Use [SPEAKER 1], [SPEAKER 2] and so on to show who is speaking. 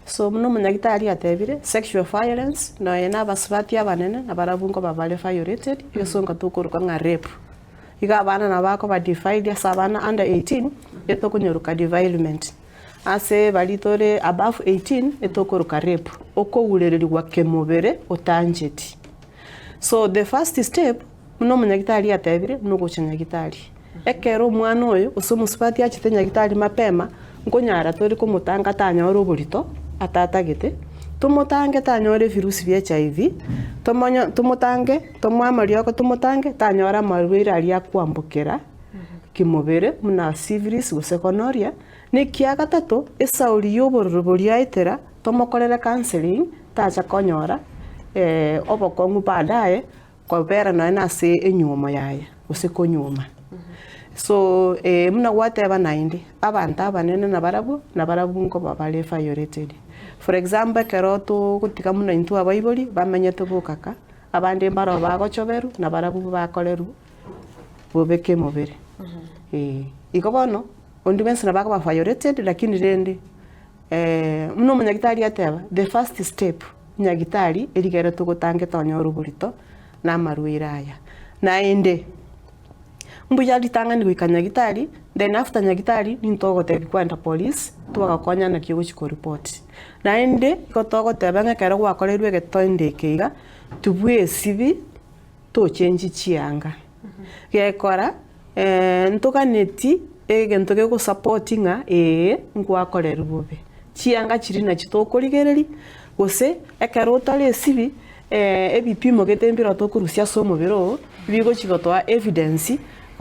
[SPEAKER 1] So buna omonyagitari atebire, sexual violence nonya na abasubati abanene nabarabwo nkoba bare violated, egesongo tokoroka ng'a rape. Iga abana nabo bakoba defiled ase abana under 18, etokonyoruka defilement. Ase baria tore above 18, etokoroka rape, okourererigwa kemobere otancheti. So the first step, buna omonyagitari atebire, nogocha nyagitari. Ekero omwana oyo gose omosubati achete nyagitari mapema, nkonyara tore komotanga tanyore oborito atatagete, tomotange tanyore ebirusi bia HIV, tomonyo tomotange tomoe amariogo tomotange tanyore amarwaire aria akwambokera kimobere buna syphilis gose gonorrhea. Na ekia gatato, esauri ya obororo boria aetera tomokorere counselling tacha konyora obokong'u baadaye kobera nonya na ase enywomo yaye gose konyuoma. So buna gwateba naende, abanto abanene nabarabwo, nabarabwo nkoba bare violated. For example ekero togotiga buna intwe abaibori bamenyete bokaka, abande mbaroo bagochoberwa nabarabwo bakorerwa bobe kemobere. Igo bono, onde bwensi nabo akoba violated lakini rende buna omonyagitari ateba, the first step nyagitari erigere togotange tonyore oborito na amarwaire aya. Naende, mbuya ritang'ani goika nyagitari, then after nyagitari nintogotebia kwenda police twagokonya naki ogochi koripoti. Naende igo togoteba ng'a ekero gwakorerwe egetondo eke iga, tibwesibi tochenchi chianga. Gekora ntoganeti egento gegosapoti ng'a ee nkwakorerwe bobe. Chianga chiria nachio tokorigereria, gose ekero otare esibi ebipimo gete mbire tokorusia ase omobere oo, bigochi gotoa evidence.